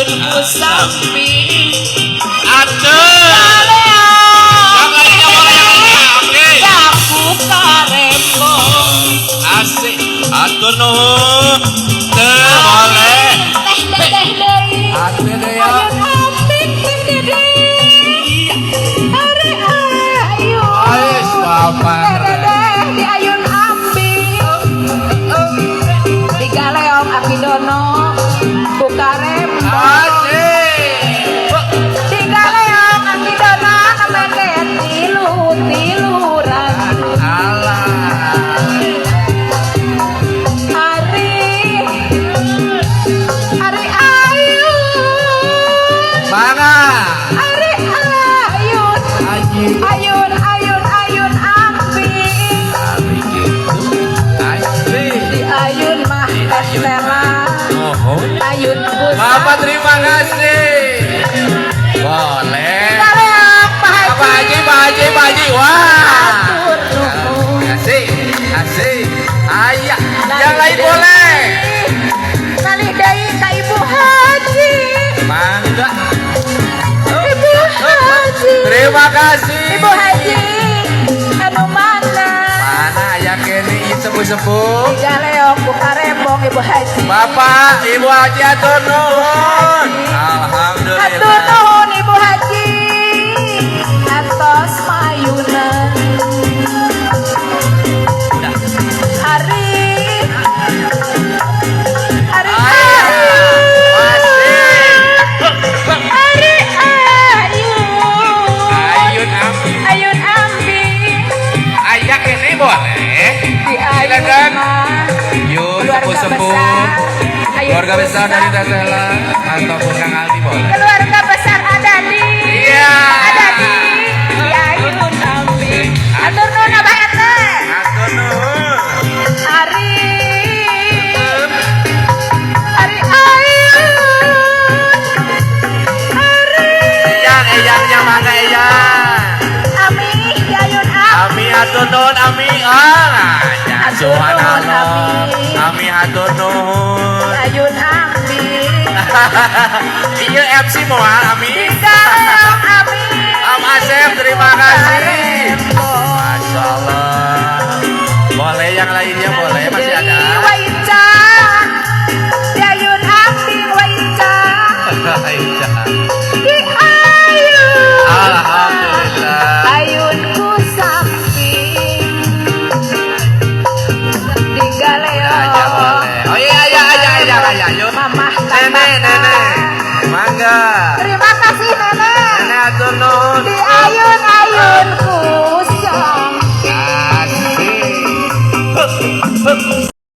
Ayun ku samping. Aduh. Yang lainnya boleh, yang lainnya. Oke. Aku karembong. Asik. Atur nuhun. Teu boleh. Teh Dedeh deui. Atur deh ya. Ayun Ambing, Teh Dedeh. Ari Ayun. Ais, Bapak. Teh Dedeh di Ayun Ambing. Di Galeong Akidono ku karembong. Asik. Di Galeong Akidono namanya tilu tilu ratu. Alah. Ari Ari Ayun. Mana? Ari Ayun. Aji. Ayun Ayun Ayun Ambing. Ari gitu. Asik. Di Ayun mah Teh Lela. Oh. Ayun Bapak, terima kasih. Boleh. Galeong Pak Pak Haji, Pak Haji, Pak Haji. Wah. Atur nuhun. Asik, asik. Ayah, yang lain boleh. Ngalih deui ka Ibu Haji. Mangga. Ibu Haji. Terima kasih. Ibu Haji anu mana? Mana aya kene ieu sepuh-sepuh? Galeong ku karembong Ibu Haji. Bapak, Ibu Haji, atur nuhun. Alhamdulillah. Hatur nuhun, Ibu Haji. Atos mayuna. Udah. Ari Ari Ayah. Masih. Ari Ayun. Ayun Ambing. Ayun Ambing. Aya kene boleh. Di Ayun Silakan. mah. Yuk, Keluarga sepuh-sepuh. besar. Ayun Keluarga besar dari besar. Teh Lela ataupun Kang Aldi boleh. Keluarga besar ada di. Iya. Ada di. Di Ayun Ambing. Atur nuhun, Abah RT. Atur nuhun. Ari Ari Ayun Ari. Eyang, eyangnya mana, eyang? Ami di Ayun Ami. Ami, atur nuhun, Ami. Ah, ya, Atur nuhun, subhanallah. Ami. Ami, hatur nuhun. Di Ayun Ami. Iya, MC moal Ami. Di Galeong Ami. Am Asep, terima kasih. Masya Allah. Boleh yang lainnya boleh, masih ada. Waica di Ayun Ami Waica. Aisyah. Di Ayun. Alhamdulillah. Ayun ku samping di Galeong. Aja boleh. Oh iya iya iya iya iya yuk. Mamah. Nenek, nenek. Mangga. Terima kasih, Nenek. Nenek, atur nuhun. Di ayun ayun ku